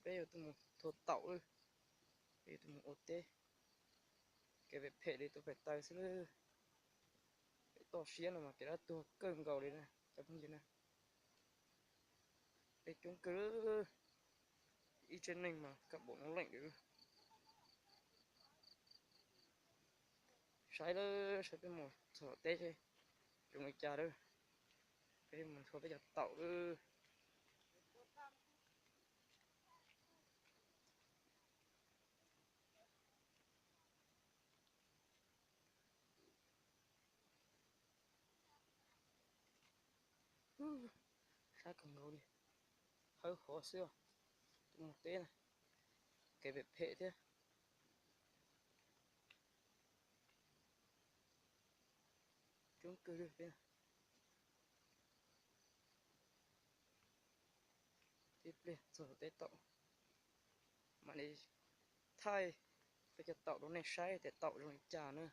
Peb yuav tuaj mus thua taum lawm, peb yuav tuaj mus ua teb. Kev phem phem li tuaj pem taw xwb lawm. Pem toj siab no mas kev dab tuag kawg nkaus li na cov phooj ywg na. Peb coob kawg, ib tsev neeg mas kaj npaum no leej li. Saib lawm, saib peb mus txog teb seb zoo li cas lawm. Peb mus thua peb cov taum lawm. Sab kawg nkaus li, hawb hov xwb os. Tuaj mus teb na, kev phem phem thiab. Coob kawg li peb. Tib pliag txog teb taum, mam li thaij peb cov taum rau nej saib tias taum zoo li cas na.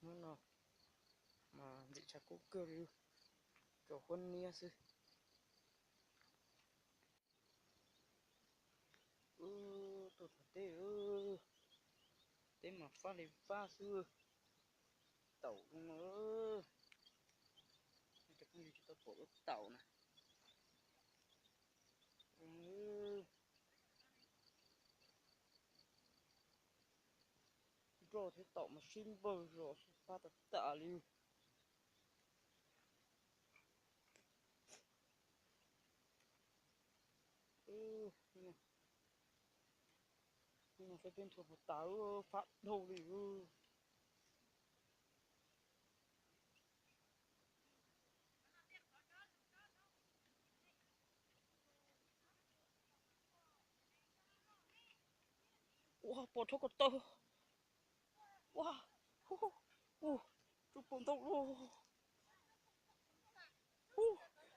Hnub no mas ntim tshav kub kawg li, tsuas huab niab xwb. Tuaj txog teb, teb mas fab li fab xwb. Taum zoo no, cov phooj ywg tsis tau pom lub taum na. Nroj thiab taum mas sib npawg zos sib pab tas tas li. Hnub no peb peb nthua puas tas, fab dhau li. Ua pom rhaub ko taw. Ua, ua, tsuj pom ntau lawm.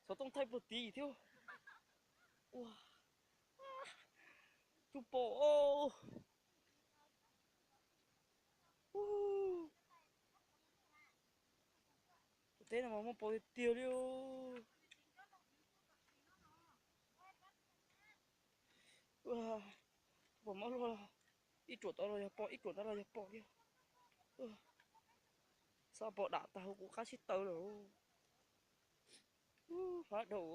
Xov tooj thaij puag tid thiab. Ua, tsuj pom. Tus teb no mas muaj pom tiag tiag li. Pom mab luaj, ib ruam tod los yog pom, ib ruam ntawd los yog pom thiab. Xav pom dam tag hauv kuv qab sib taw lawm. Fab dhau.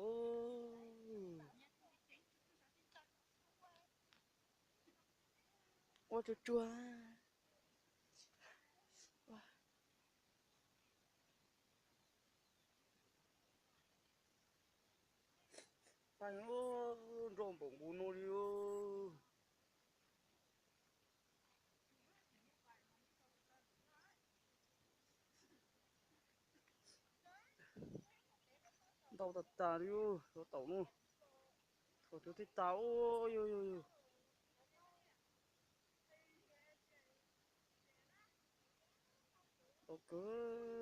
Ua tsuag tsuag. Fab, nroj npaum nkaus no li. Ntau tas tas li, cov taum no. Thaum twg thiaj tas, yog yog yog. Ntau kawg.